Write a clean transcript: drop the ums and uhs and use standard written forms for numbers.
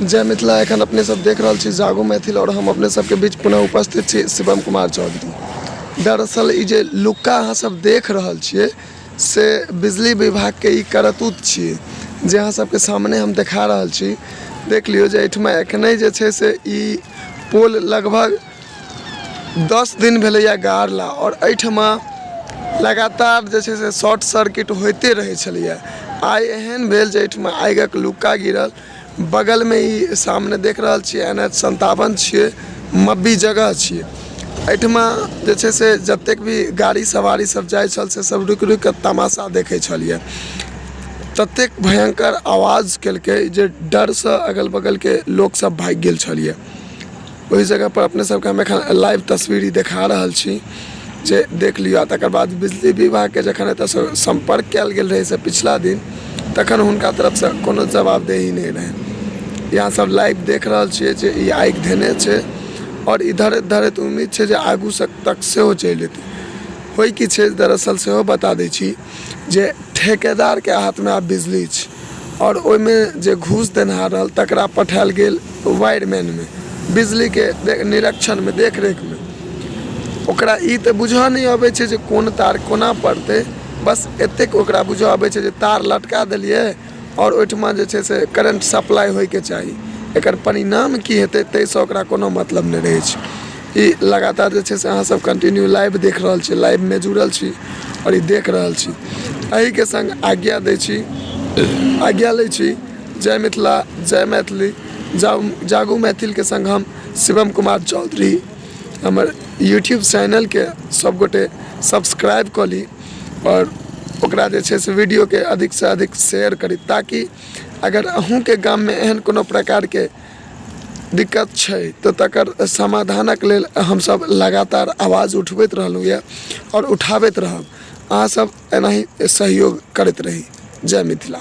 जय मिथिला। एखन अपने सब देख रहल छी जागो मैथिल और हम अपने सबके बीच पुनः उपस्थित छी शिवम कुमार चौधरी। दरअसल ई जे लुक्का अहाँ सब देख रहल छियै से बिजली विभागके ई करतूत छियै जे अहाँ सबके सामने हम देखा रहल छी। देख लियौ जे एहिठमा एखने जे छै से ई पोल लगभग 10 दिन भेलैए गाड़ला आओर एहिठमा लगातार जे छै से शॉर्ट सर्किट होइते रहै छलैए। आइ एहन भेल जे एहिठमा आगिक लुक्का गिरल। बगलमे ई सामने देख रहल छियै एन एच 57 छियै, मब्बी जगह छियै। एहिठमा जे छै से जतेक भी गाड़ी सवारी सब जाइ छल से सब रुकि रुकि कऽ तमाशा देखै छल यऽ। ततेक भयङ्कर आवाज केलकै जे डरसँ अगल बगलके लोक सब भागि गेल छल यऽ। ओहि जगहपर अपने सबके हम एखन लाइव तस्वीर ई देखा रहल छी जे देख लियौ। आ तकर बाद बिजली विभागके जखन एतऽसँ सम्पर्क कयल गेल रहै से पिछला दिन, तखन हुनका तरफसँ कोनो जवाबदेही नहि रहनि। यहाँ सब लाइव देख रहल छियै जे ई आगि धेने छै आओर ई धरैत धरैत उम्मीद छै जे आगू तक सेहो चलि एतै। होइ की छै दरअसल सेहो बता दै छी जे ठेकेदारके हाथमे आब बिजली छै आओर ओहिमे जे घूस देनहार रहल तकरा पठायल गेल वायरमैनमे, बिजलीके निरीक्षणमे, देखरेखमे। ओकरा ई तऽ बुझऽ नहि अबै छै जे कोन तार कोना पड़तै, बस एतेक ओकरा बुझऽ अबै छै जे तार लटका देलियै आओर ओहिठमा जे छै से करेन्ट सप्लाइ होइके चाही। एकर परिणाम की हेतै ताहिसँ ओकरा कोनो मतलब नहि रहै छै। ई लगातार जे छै से अहाँ सब कंटिन्यू लाइव देख रहल छी, लाइवमे जुड़ल छी आओर ई देख रहल छी। एहिके सङ्ग आज्ञा दै छी, आज्ञा लै छी। जय मिथिला, जय मैथिली। जागू मैथिलके सङ्ग हम शिवम कुमार चौधरी। हमर यूट्यूब चैनलके सबगोटे सब्सक्राइब कऽ ली आओर ओकरा जे छै से वीडियोके अधिकसँ अधिक शेयर करी, ताकि अगर अहूँके गाममे एहन कोनो प्रकारके दिक्कत छै तऽ तकर समाधानक लेल हमसब लगातार आवाज उठबैत रहलहुँ यऽ आओर उठाबैत रहब। अहाँ सब एनाही सहयोग करैत रही। जय मिथिला।